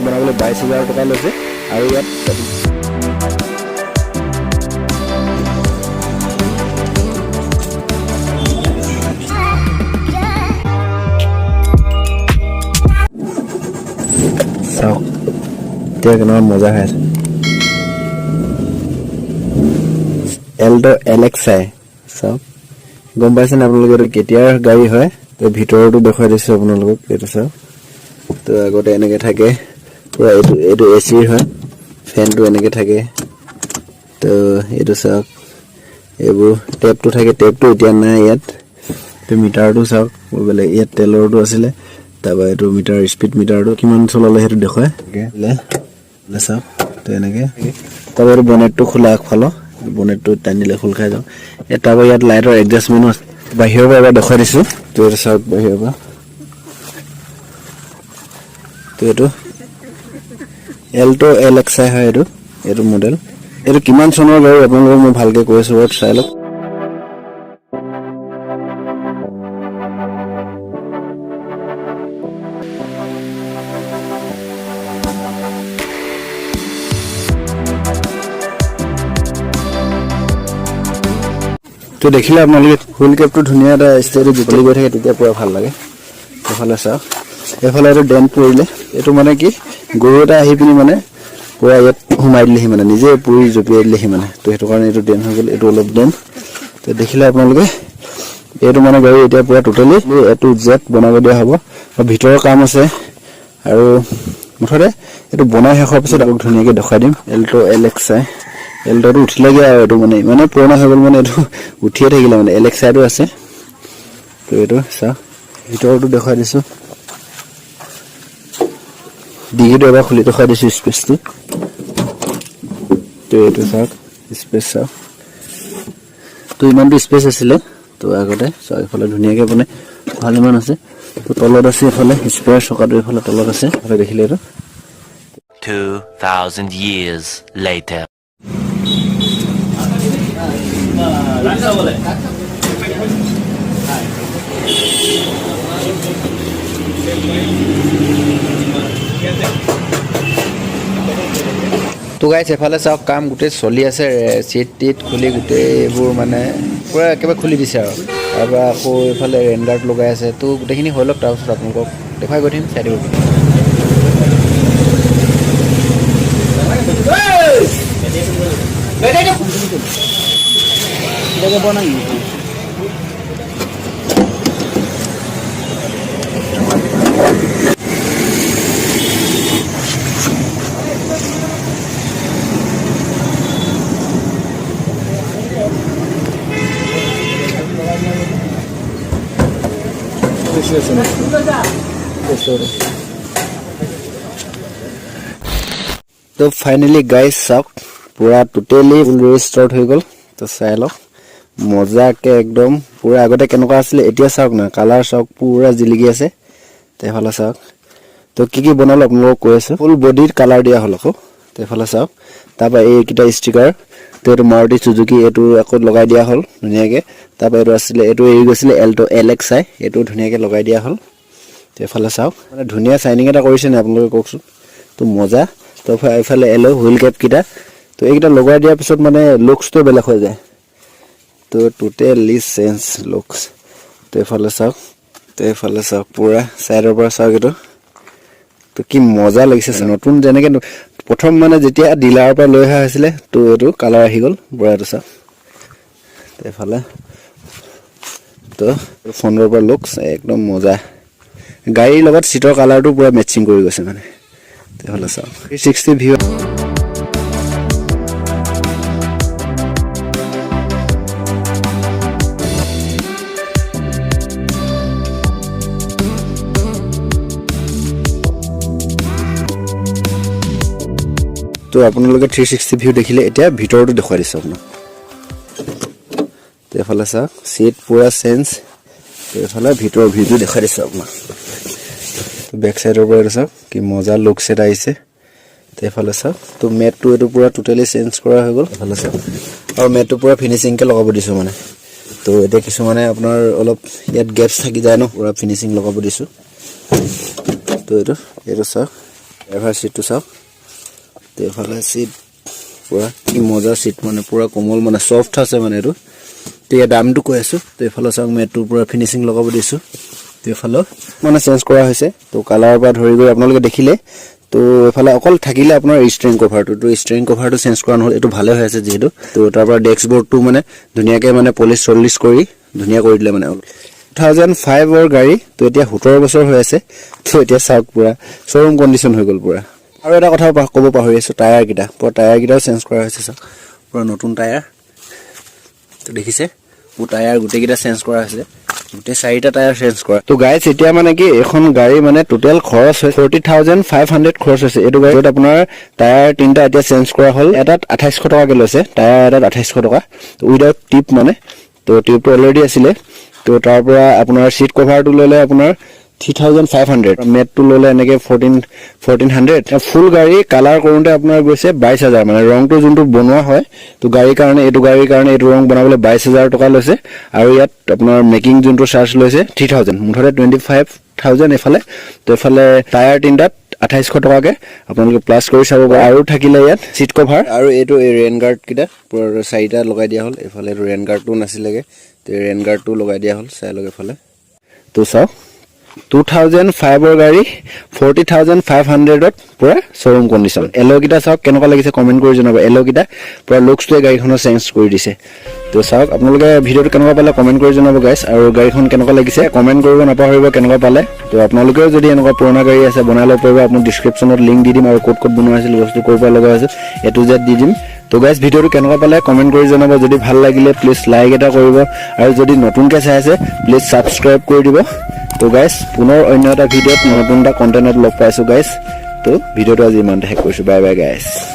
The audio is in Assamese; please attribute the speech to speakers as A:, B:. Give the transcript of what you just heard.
A: বনাবলৈ 22,000 টকা লৈছে। আৰু ইয়াত চাওক এতিয়া কেনেকুৱা মজা হৈ আছে। এল্ট' এল এক্স আই, চাওক, গম পাইছেনে আপোনালোকে এইটো কেতিয়াৰ গাড়ী হয়? তো ভিতৰতো দেখুৱাই দিছোঁ আপোনালোকক। এইটো চাওক, তো আগতে এনেকে থাকে পুৰা। এইটো এ চিৰ হয়, ফেনটো এনেকে থাকে। তো এইটো চাওক, এইবোৰ টেপটো থাকে, টেপটো এতিয়া নাই ইয়াত। তো মিটাৰটো চাওক, বৰ বেলেগ। ইয়াত তেলৰটো আছিলে। তাৰপৰা এইটো মিটাৰ, স্পীড মিটাৰটো কিমান চলালে সেইটো দেখুৱাই। চাওক, তো এনেকে। তাৰপৰা এইটো বনেটটো খোলা, আগফালৰ বনেটটো টানি দিলে খোল খাই যাওঁ। তাৰপৰা ইয়াত লাইটৰ এডজাষ্টমেণ্টো আছে। বাহিৰৰ পৰা এবাৰ দেখুৱাই দিছোঁ। তো এইটো চাওক বাহিৰৰ পৰা। তো এইটো এল্ট' এল এক্স আই হয়। এইটো মডেল, এইটো কিমান চনৰ গাড়ী আপোনালোকক মই ভালকে কৈ আছোঁ, ৰ'দ চাই লওক। তো দেখিলে আপোনালোকে, হুইল কেপটো ধুনীয়া এটা ষ্টাইলত জুপলি গৈ থাকে, তেতিয়া পুৰা ভাল লাগে। এইফালে চাওক, এইফালে এইটো ডেণ্ট পৰিলে। এইটো মানে কি, গৰু এটা আহি পিনি মানে পুৰা ইয়াত সোমাই দিলেহি, মানে নিজে পুৰি জঁপিয়াই দিলেহি মানে। তো সেইটো কাৰণে এইটো ডেণ্ট হৈ গ'ল, এইটো অলপ ডেণ্ট। তো দেখিলে আপোনালোকে, এইটো মানে গাড়ী এতিয়া পুৰা টোটেলি এ টু জেড বনাব দিয়া হ'ব আৰু ভিতৰৰ কাম আছে। আৰু মুঠতে এইটো বনাই শেষ হোৱাৰ পিছত আকৌ ধুনীয়াকৈ দেখুৱাই দিম। এল্ট' এল এক্স আই, এল্ট'টো উঠিলেগৈ আৰু এইটো মানে ইমানেই পুৰণা হৈ গ'ল, মানে এইটো উঠিয়ে থাকিলে মানে। এল এক্স আইটো আছে। তো এইটো চাওক, ভিতৰতো দেখুৱাই দিছোঁ। ডিগিটো এবাৰ খুলি দেখুৱাই দিছোঁ স্পেচটো। তো এইটো চাওক, স্পেচ চাওক। তো ইমানটো স্পেচ আছিলে তো আগতে। চাওক, এইফালে ধুনীয়াকৈ মানে ভালেমান আছে। তো তলত আছে, এইফালে স্পেয়াৰ চকাটো এইফালে তলত আছে। এইফালে দেখিলে এইটো।
B: 2,000 years later.
A: তো গাইছ, এফালে চাওক, কাম গোটেই চলি আছে। চিট টিট খুলি গোটেই এইবোৰ মানে পূৰা একেবাৰে খুলি দিছে আৰু তাৰপৰা আকৌ এইফালে ৰেইন গাৰ্ড লগাই আছে। তো গোটেইখিনি হৈ লওক, তাৰপিছত আপোনালোকক দেখুৱাই গৈ থাকিম, চাই দিব। তো ফাইনেলি গাইজ চাওক, পূৰা টোটেলি ৰিষ্টৰ্ট হৈ গ'ল। তো চাই লওক মজাকে একদম পূৰা। আগতে কেনেকুৱা আছিলে, এতিয়া চাওক না, কালাৰ চাওক, পূৰা জিলিকি আছে। তো এইফালে চাওক, তো কি কি বনালো আপোনালোকক কৈ আছোঁ। ফুল বডিত কালাৰ দিয়া হ'ল আকৌ। তো এইফালে চাওক, তাৰপৰা এইকেইটা ষ্টিকাৰ, তো এইটো মাৰুতি চুজুকি, এইটো আকৌ লগাই দিয়া হ'ল ধুনীয়াকৈ। তাৰপৰা এইটো আছিলে, এইটো এৰি গৈছিলে এল্ট' এল এক্স আই, এইটো ধুনীয়াকৈ লগাই দিয়া হ'ল। তো এইফালে চাওক, মানে ধুনীয়া চাইনিং এটা কৰিছে নাই আপোনালোকে কওকচোন? তো মজা। তো এইফালে এল' হুইল কেপকেইটা, তো এইকেইটা লগাই দিয়াৰ পিছত মানে লুকছটো বেলেগ হৈ যায়। তো টোটেলি চেঞ্জ লুকছ। তো এইফালে চাওক, তো এইফালে চাওক, পূৰা ছাইডৰ পৰা চাওক এইটো। তো কি মজা লাগিছে, নতুন যেনেকে প্ৰথম মানে যেতিয়া ডিলাৰৰ পৰা লৈ অহা হৈছিলে। তো এইটো কালাৰ আহি গ'ল পূৰা। এইটো চাওক, তো এইফালে তো ফ্ৰণ্টৰ পৰা লুকছ একদম মজা। গাড়ীৰ লগত চিটৰ কালাৰটো পূৰা মেচিং কৰি গৈছে মানে। এইফালে চাওক, 360 ভিউ। তো আপোনালোকে 360 ভিউ দেখিলে, এতিয়া ভিতৰতো দেখুৱাই দিছোঁ আপোনাক। তো এইফালে চাওক, চিট পূৰা চেঞ্জ। তো এইফালে ভিতৰৰ ভিউটো দেখুৱাই দিছোঁ আপোনাক। তো বেক চাইডৰ পৰা এইটো চাওক, কি মজা লুকছ এটা আহিছে। তো এইফালে চাওক, তো মেটটো এইটো পূৰা টোটেলি চেঞ্জ কৰা হৈ গ'ল। এইফালে চাওক, আৰু মেটটো পূৰা ফিনিচিংকৈ লগাব দিছোঁ মানে। তো এতিয়া কিছুমানে আপোনাৰ অলপ ইয়াত গেপছ থাকি যায় ন, পূৰা ফিনিচিং লগাব দিছোঁ। তো এইটো চাওক। ড্ৰাইভাৰ চিটটো চাওক। তো এইফালে চিট পূৰা কি মজা চিট, মানে পূৰা কোমল, মানে ছফ্ট আছে মানে এইটো। তো ইয়াৰ দামটো কৈ আছোঁ। তো এইফালে চাওক, মেটটো পূৰা ফিনিচিং লগাব দিছোঁ। তো এইফালেও মানে চেঞ্জ কৰা হৈছে। তো কালাৰৰ পৰা ধৰি গৈ আপোনালোকে দেখিলে। তো এইফালে অকল থাকিলে আপোনাৰ ষ্টেৰিং কভাৰটো। তো ষ্টেৰিং কভাৰটো চেঞ্জ কৰা নহ'ল, এইটো ভালে হৈ আছে যিহেতু। তো তাৰ পৰা ডেস্কবৰ্ডটো মানে ধুনীয়াকৈ মানে পলিচ চলিচ কৰি ধুনীয়া কৰি দিলে। মানে 2005ৰ গাড়ী, তো এতিয়া 17 বছৰ হৈ আছে। তো এতিয়া চাওক, পূৰা শ্ব'ৰুম কণ্ডিশ্যন হৈ গ'ল পূৰা। আৰু এটা কথা ক'ব পাহৰি আছোঁ, টায়াৰকেইটা, পূৰা টায়াৰকেইটাও চেঞ্জ কৰা হৈছে। চাওক, পূৰা নতুন টায়াৰ। তো দেখিছে, মোৰ টায়াৰ গোটেইকেইটা চেঞ্জ কৰা হৈছে, গোটেই চাৰিটা টায়াৰ চেঞ্জ কৰা। তো গাইজ, এতিয়া মানে কি এইখন গাড়ী মানে টোটেল খৰচ হৈছে 40,500 খৰচ হৈছে এইটো গাড়ীত। আপোনাৰ টায়াৰ তিনিটা এতিয়া চেঞ্জ কৰা হ'ল, এটাত 2800 টকাকৈ লৈছে। টায়াৰ এটাত 2800 টকা উইদাউট টিউব মানে। তো টিউবটো অলৰেডি আছিলে। তো তাৰ পৰা আপোনাৰ চিট কভাৰটো ল'লে আপোনাৰ 3500, মেটটো ল'লে এনেকৈ 1400। ফুল গাড়ী কালাৰ কৰোঁতে আপোনাৰ গৈছে 22,000। মানে ৰংটো যোনটো বনোৱা হয়, তো গাড়ীৰ কাৰণে, এইটো গাড়ীৰ কাৰণে এইটো ৰং বনাবলৈ 22,000 টকা লৈছে। আৰু ইয়াত আপোনাৰ মেকিং যোনটো চাৰ্জ লৈছে 3000, মুঠতে 25,000 এইফালে। তো এইফালে টায়াৰ তিনিটাত 2800 টকাকৈ আপোনালোকে প্লাছ কৰি চাব পাৰে। আৰু থাকিলে ইয়াত চিট কভাৰ আৰু এইটো এই ৰেইন গাৰ্ডকেইটা পূৰা চাৰিটা লগাই দিয়া হ'ল। এইফালে এইটো ৰেইন গাৰ্ডটো নাছিলেগৈ, তো এই ৰেইন গাৰ্ডটো লগাই দিয়া হ'ল। চাই লওক এইফালে। তো চাওক, 2005ৰ গাড়ী 40,500ত পূৰা শ্ব'ৰুম কণ্ডিশ্যন। এলয়কেইটা চাওক, কেনেকুৱা লাগিছে কমেণ্ট কৰি জনাব। এলয়কেইটা পূৰা লুকছটোৱে গাড়ীখনৰ চেঞ্জ কৰি দিছে। তো চাওক, আপোনালোকে ভিডিঅ'টো কেনেকুৱা পালে কমেণ্ট কৰি জনাব গাইছ। আৰু গাড়ীখন কেনেকুৱা লাগিছে কমেণ্ট কৰিব নাপাহৰিব, কেনেকুৱা পালে। তো আপোনালোকেও যদি এনেকুৱা পুৰণা গাড়ী আছে, বনাই ল'ব পাৰিব। আপোনাক ডিছক্ৰিপশ্যনত লিংক দি দিম আৰু ক'ত ক'ত বনোৱা হৈছিল, বস্তু ক'ৰ পৰা লগোৱা হৈছিল, এ টু জেড দি দিম। তো গাইজ, ভিডিঅ'টো কেনেকুৱা পালে কমেণ্ট কৰি জনাব। যদি ভাল লাগিলে প্লিজ লাইক এটা কৰিব আৰু যদি নতুনকৈ চাই আছে, প্লিজ ছাবস্ক্ৰাইব কৰি দিব। তো গাইজ, পুনৰ অন্য এটা ভিডিঅ'ত নতুন এটা কণ্টেণ্টত লগ পাইছোঁ গাইজ। তো ভিডিঅ'টো আজি ইমানতে শেষ কৰিছোঁ। Bye bye guys.